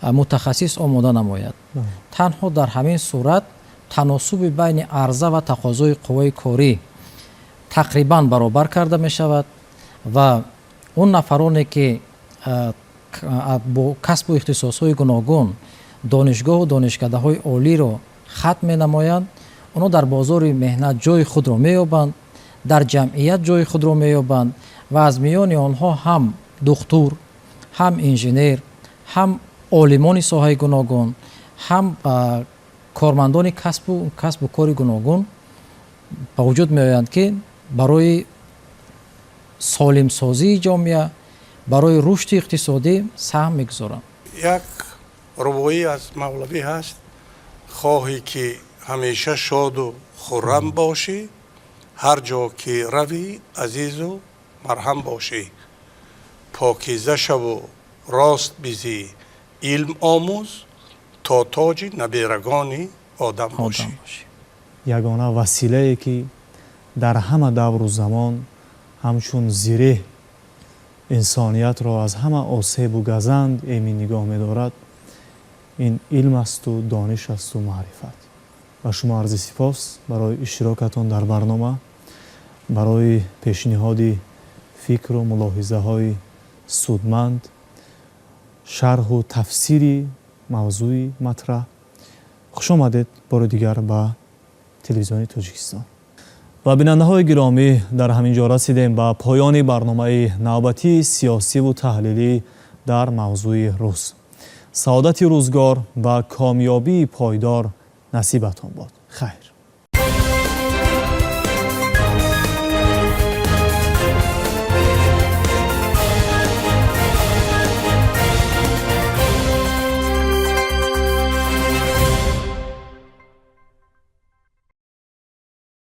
мутахассис омода намояд. Танҳо дар ҳамин сурат таносуби байни арза ва тақозои қувваи корӣ тақрибан баробар карда мешавад ва он нафароне, ки бо касбу ихтисосҳои гуногун донишгоҳу донишкадаҳои олиро хатм менамоянд, онҳо дар бозори меҳнат ҷои худро меёбанд, дар ҷамъият ҷои худро меёбанд ва аз миёни онҳо ҳам духтур, ҳам инженер, ҳам олимони соҳаи гуногун, ҳам кормандони касбу кори гуногун ба вуҷуд меоянд, ки барои солимсозии ҷомеа, барои рушди иқтисодӣ саҳм мегузоранд. Як рубоӣ аз Мавлавӣ ҳаст: «Хоҳӣ ки ҳамеша шоду хуррам бошӣ, ҳар ҷо ки равӣ, азизу марҳам бошӣ, покиза шаву рост бизӣ, илм омӯз, то тоҷи наберагони одам бошӣ». Ягона василае, ки дар ҳама давру замон ҳамчун зиреҳ инсониятро аз ҳама осебу газанд эмин нигоҳ медорад, ин илм асту дониш асту маърифат. Ба шумо арзи сипос барои иштирокатон дар барнома, барои пешниҳоди фикру мулоҳизаҳои судманд, шарҳу тафсири мавзӯи матраҳ. Хуш омадед бори дигар ба Телевизиони Тоҷикистон. Ва бинандаҳои гиромӣ, дар ҳамин ҷо расидем ба поёни барномаи навбатии сиёсиву таҳлилӣ дар мавзӯи рӯз. Саодати рӯзгор ва комёбии пойдор насибатон бод. Хайр.